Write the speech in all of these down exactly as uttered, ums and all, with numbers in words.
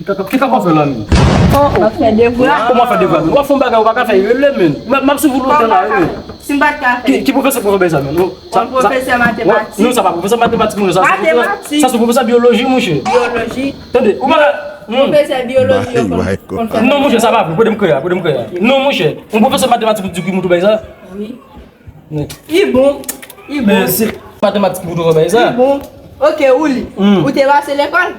Ki kaka, ki kaka w fè la menm? M ap fè devwa. Kòman w fè devwa menm? W ap fè yon bagay ou pa ka fè, rele menm. M ap, m ap swiv ou lontan la, wi menm. Si m pa t ka fè. Ki, ki pwofesè k pou fè bagay sa menm? Non, sa, yon pwofesè matematik. Non, sa pa pwofesè matematik, monchè. Sa se pwofesè, matematik, sa se pwofesè byoloji, monchè. Byoloji. Tande, ou pa ka, hmm. Pwofesè byoloji yo konn, konn fè. Non, monchè, sa pa vre. Prete m kreyò a, prete m kreyò a. Non, monchè. Yon pwofesè matematik pou di ki moun tou bay sa? Wi. Li bon. Li bon. Men se matematik pou tou bay sa? Li bon. Ok, ou li. Hmm. Ou te pase lekòl?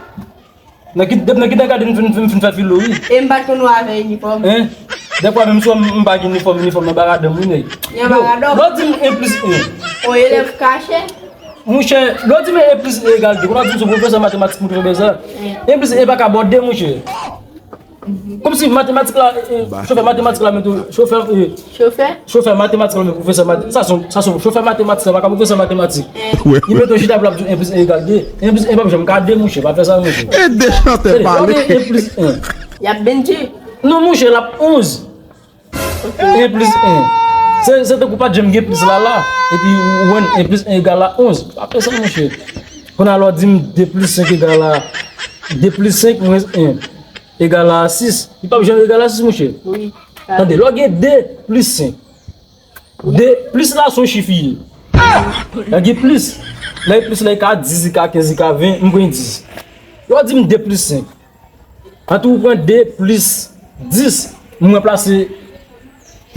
Nan ki, depi nan ki tan gade m fin, fin, fin fè filo, wi. E m pa t konn wè avè inifòm. Hein? Dèfwa menm si m, m pa gen inifòm, inifòm nan baradan m, wi, nèg. Nan baradan? Lè w di m en plis en. On elèv kache. Monchè, lè w di m en plis en egal de, kounye a w di m se pwofesè matematik m te fè sa. En plis en pa ka bò de, monchè. Kòmsi matematik la, eh, eh, chofè matematik la mete chofè, eh, chofè? Chofè matematik la mete pwofesè matem-, sa se, sa se chofè matematik la pa ka pwofesè matematik. Li mete chita pou l ap di en plis en egal de. En plis en p ap janm ka de, monchè, pa fè sa, monchè. E de chantè pale. Tande, en plis en. Y ap byen di. Non, monchè, l ap onz. En plis en. Se, se tankou pa t janm gen plis la la. Epi ou wè en plis en egal a onz. Pa fè sa, monchè. Kounye a lè w di m de plis senk egal a, de plis senk mwens en egal a sis. Li p ap janm egal a sis, monchè. Wi. Tande, lè w gen de plis senk. De, plis la se yon chif li ye. Lè gen plis. Lè gen plis la, li ka dis, li ka kenz, li ka ven, m pran dis. Lè w di m de plis senk. Antou ou pran de plis dis, m ranplase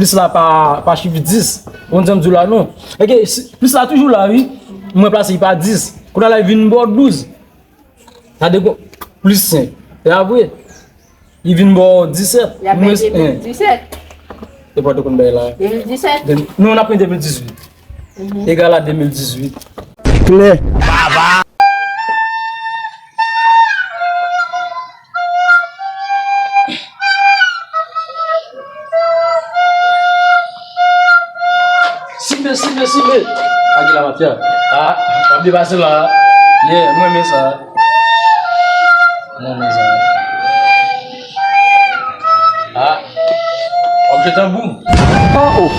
plis la pa, pa chif dis. Ou konn sa m di w la, non? Ebyen, si, plis la toujou la, wi. M ranplase li pa dis. Kounye a la, li vin bò douz. Sa de plis senk. E apre, li vin bò disèt. Mwens en. Se pa w te konn bay la. De mil disèt. De, nou, n ap pran de mil dizuit. Egal a de mil dizuit. Klè. Sible, sible, sible. Aguila mafya. Ah, w ap depase la. Yeah, mwen renmen sa. Mwen renmen sa. Ah, w ap jwe tanbou. Oh, oh.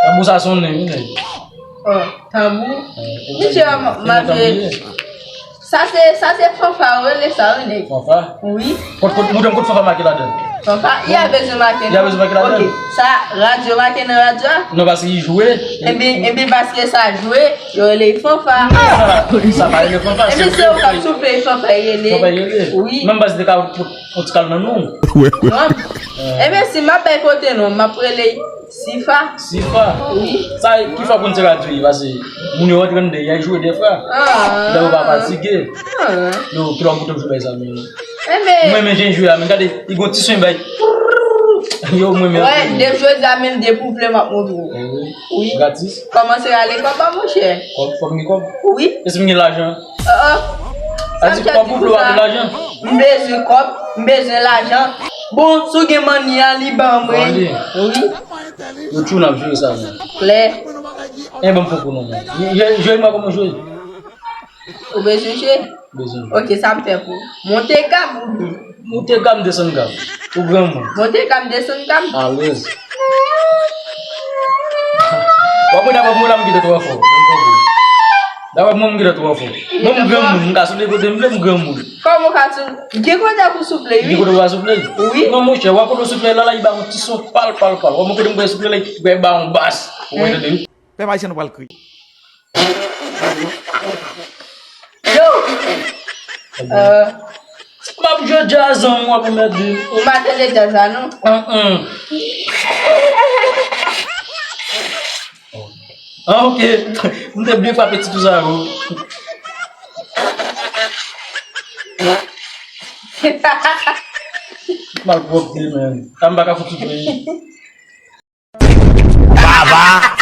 Tanbou sa sonnen, wi, nèg. Oh, tanbou. Misye, m ap jwe. Sa se, sa se fanfa, yo rele sa, wi, nèg. Fanfa? Wi. Kot, kot, montre m kot fanfa make ladan. Fanfa, y a bezwen make, non? Y a bezwen make ladan. Ok, sa radyo make nan radyo a? Non, paske li jwe. Ebyen, ebyen, paske sa jwe, yo rele fanfa. Sa, sa pa rele fanfa. Ebyen, se ou k ap souple, fanfa rele. Fanfa rele. Wi. Menm baz li ka pot on ti kal nan nou. Non. Ebyen, si m ap bay kote non, m ap rele Sifa. Sifa? Wi. Sa, ki fwa pou n ti radyo, paske moun yo rantre anndan, y a jwe dèfwa. Ah. Lè yo pa fatige. Ah. Yo, kilè w ap bouton jwe bay sa, men. Enben. Mwen, men jen jwe a, men gade, li gon ti son bay. Yo, mwen, men. Wè, depi jodi a, menm depi w vle, m ap montre w. Eh wi. Wi. Gratis. Kòmanse rale kòb a, monchè. Kòb, fò m gen kòb? Wi. E si m gen lajan? Ah, ah. Sa di kòb ou vle, w ap gen lajan? M bezwen kòb, m bezwen lajan. Bon, si w gen manni a, li ban mwen. Bon, li. Wi. Yo tchou n ap jwe sa, men. Klè. E ban m fon konon, men. Jwe, jwe mwen kòman jwe. Ou bezwen jwe? Bezwen. Ok, sa m fè pou ou. Monte gam ou byen? Monte gam, desann gam. Ou granmoun. Monte gam, desann gam. Alèz. W ap mwen dapre mwen la, m kite twò fò. Dapre mwen, m kite twò fò. Mwen, m granmoun, m ka souple kote m vle, m granmoun. Kòman w ka sou-, gen kote pou souple, wi. Gen kote pou souple? Wi. Non, monchè, w ap kote w souple la, la, li ba yon ti son pal, pal, pal. W ap mwen kote m vle souple la, li ba yon bas. Ou wè, tande, wi. Pèp ayisyen, nou pral kriye. Yo! Euh. M ap jwe djaz an, w ap anmède. Ou pa tande djaz la, non? An, an. Ah, ok. M te byen frape ti tou sa, yo. Malpwòpte, men. Sa m pa ka fout souple. Ava.